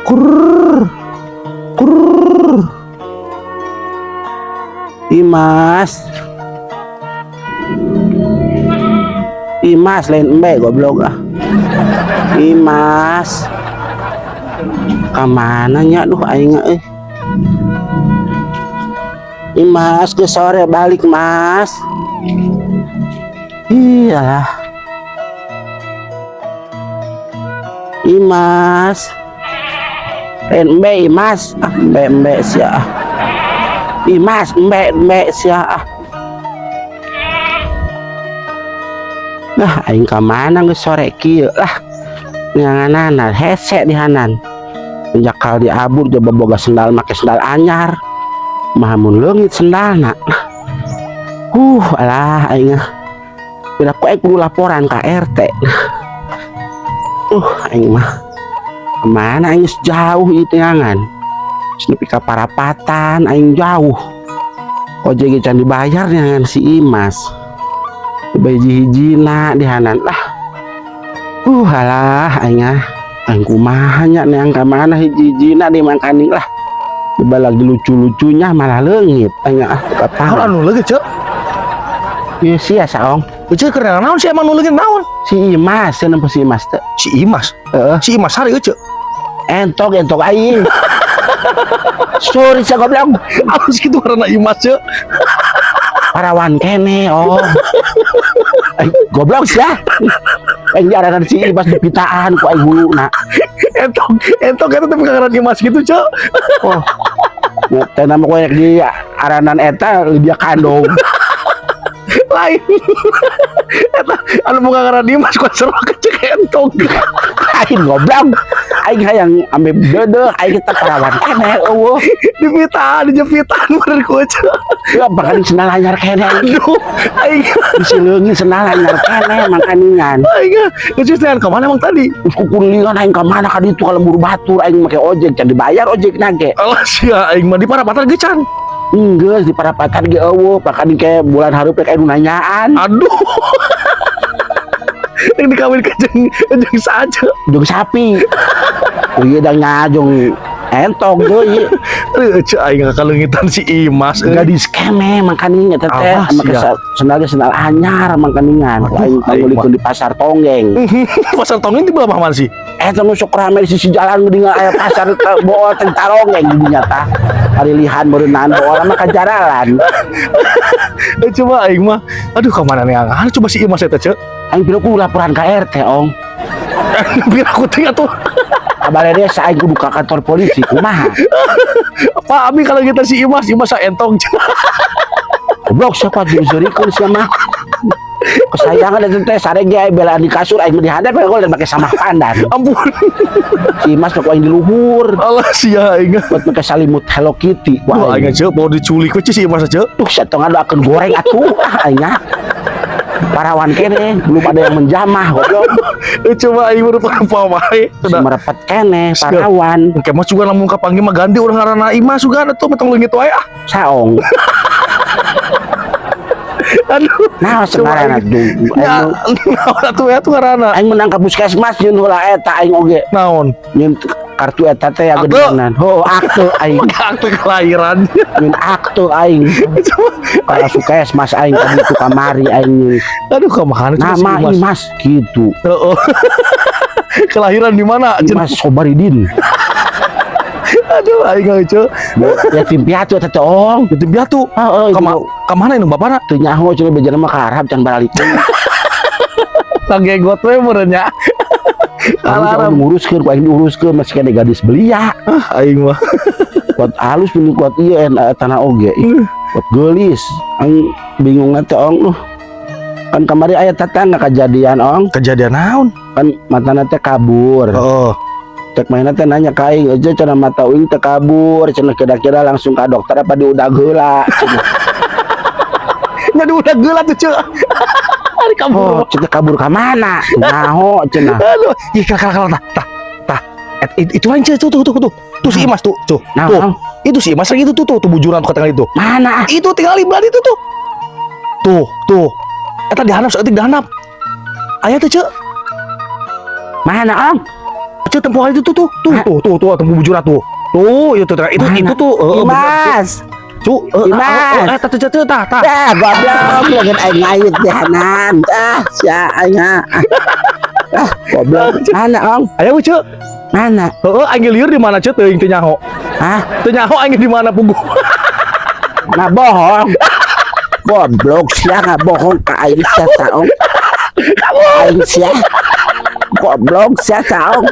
Kurr. Kurr. Imas. Imas lain embe goblok ah. Imas. Kamana nya, duh, aing euy. Imas ke sore balik, Mas. Iyalah. Imas. Lain embe Imas. Ah, embe embe sia ah. Imas embe embe sia ah. Lah, aing ka mana geus sore kieu lah. Nyanganana hese dihanan. Jakal diabur coba boga sendal, make sendal anyar. Mah mun leungit sendalna. Alah aing ah. Pira ku aing kudu laporan ka RT. Aing mah. Kemana aing geus jauh ieu neangan. Geus nepi ka parapatan aing jauh. Ojek ge can dibayar neangan si Imas. Hiji-hijina dihanan lah. Alah aing ah. Aing kumaha nya neang ka mana hiji-hijina dimangkaning lah. Coba lagi lucu-lucunya malah leungit aing ah, teu Naon anu leungit, Cek? Ieu sia saong. Ece keur naon sih emang nu leungit naon? Si Imas, cenah si Imas teh. Si Imas. Heeh. Si Imas hari Ece. Entok entok aing. Sorry sia goblok. Alus kitu karena Imas, Cek. Parawan kene oh. Aing goblok sia. Aing diarahan si Imas dipitaan ku aing huluna. Entok, entok eta tapi karena Imas gitu, Cek. Oh. Teh nama kowe di aranan eta Lydia Kandou. Lain. Eta anu boga ngaran Dimas ku serok cek entong. Aing goblok. Aing hayang ambe deudeuh aing kita parawan keneh eueuh. Dipitaan, dijepitan meureun ku Ece. Ya bakal sendal anyar keneh. Aduh, aing Bisi leungit sendal anyar keneh mangkaningan. Aing Ece teh ka mana emang tadi? Terus kukulingan aing ka mana ka ditu ka lembur batur aing make ojek can dibayar ojek na ge. Alah sia aing mah di parapatan ge can. Enggeus di parapatan ge eueuh, bahkan kayak bulan hareup rek aya nu nanyaan. Aduh. Yang dikawin ke jeung jeung saja. Jeung sapi. Ieu da ngajung entong deui. Aduh, Ece aing kaleungitan si Imas euy. Gadis keme mangkaning eta teh Awas, make sia. Sendal ge sendal anyar mangkaningan. Ku aing Aduh, aing pangulikeun di pasar Tonggeng. Pasar Tonggeng di belah mana sih? Eta nu sok rame di sisi jalan geuning aya pasar bool teh Tarongeng di dinya tah. Parilihan meureunaan bool mah kajaralan. Eh, coba aing mah. Aduh, ka mana neangan coba si Imas eta, Cek? Aing pira kudu laporan ka RT, Ong. Biar aku teh atuh. Kabare desa aing kudu ka kantor polisi kumaha? Pak Abi kalau kita si Imas, Imas entong. Goblok siapa diseurikeun sia mah. Kesayangan eta teh sare ge aya belaan di kasur aing mah dihandap we dan make samah pandan. Ampun. Si Imas mah ku aing di luhur. Alah sia aing. Buat make salimut Hello Kitty ku Wah, aing. Aing Cek mau diculik we si Imas, Cek. Tuh sia tong ngadoakeun goreng atuh ah aing ah. Parawan kene belum ada yang menjamah goblok. Eh, coba aing baru apa wae. Si merepet kene parawan. Engke mah juga lamun kapanggih mah ganti urang ngaranna Imas juga atuh mah tong leungit wae ah. Saong. Aduh. Nah, sekarang atuh. Ya, naon atuh ya tuh ngaranna? Aing menang ka puskesmas nyeun heula eta aing oge. Naon? Nyeun kartu eta teh ya Akte. gedenan. Oh, akte aing. Akte kelahiran. Nyeun akte aing. Coba. Ka puskesmas aing ka ditu kamari aing nyeun. Aduh, kumaha coba si Nama Imas? Imas gitu. Heeh. Kelahiran di mana? Imas Sobaridin. Aduh, aing Cek. Yatim piatu eta teh, Ong. Yatim piatu. Heeh, Kama ka mana ini bapana? Teu nyaho cenah bejana mah ka Arab can baralik. Kagegot we meureun nya. Aing Arab. nguruskeun ku aing diuruskeun masih kene gadis belia. Ah, aing mah. Kuat halus pun kuat ieu tanah oge. Ih, kuat geulis. Aing bingung teh, Ong. Duh. Kan kamari aya tetangga kejadian, Ong. Kejadian naon? Kan matana teh kabur. Heeh. Cek mainna teh nanya ka aing, "Eueuh cenah mata uing teh kabur, cenah kira-kira langsung ka dokter apa diudag heula?" Cenah. Nya diudag heula tuh, Cek. Ari kabur. Oh, cenah kabur ka mana? Nyaho cenah. Aduh, ih kala kala tah tah tah. Et, itu lain, Cek, tuh tuh tuh tuh. Tuh si Imas tuh, tuh. Nah, Tuh. Ong. Itu si Imas lagi itu tuh tuh, tuh bujuran tuh tengah itu. Mana? Itu tinggal belah itu tuh. Tuh, tuh. Eta dihandap saeutik dihandap. Aya tuh, Cek. Mana, Ong? Ceu, tempo hari itu tuh tuh tuh tuh tuh tuh tempo bujur tuh. Tuh, itu tuh itu Mana? Itu tuh. Heeh, bener. Dimas. Cu, Dimas. eh, tah, tah, tah, tah. Ah, goblok, leungeun aing ngayut dihanan. Ah, sia aing ah. Ah, goblok. Mana, Ong? Aya we, Ceu. Mana? Heeh, aing lieur di mana, Ceu, teuing teu nyaho. Hah? Teu nyaho aing di mana puguh. Nggak bohong. Goblok sia, nggak bohong ka aing sia saong. Aing sia. Goblok sia saong.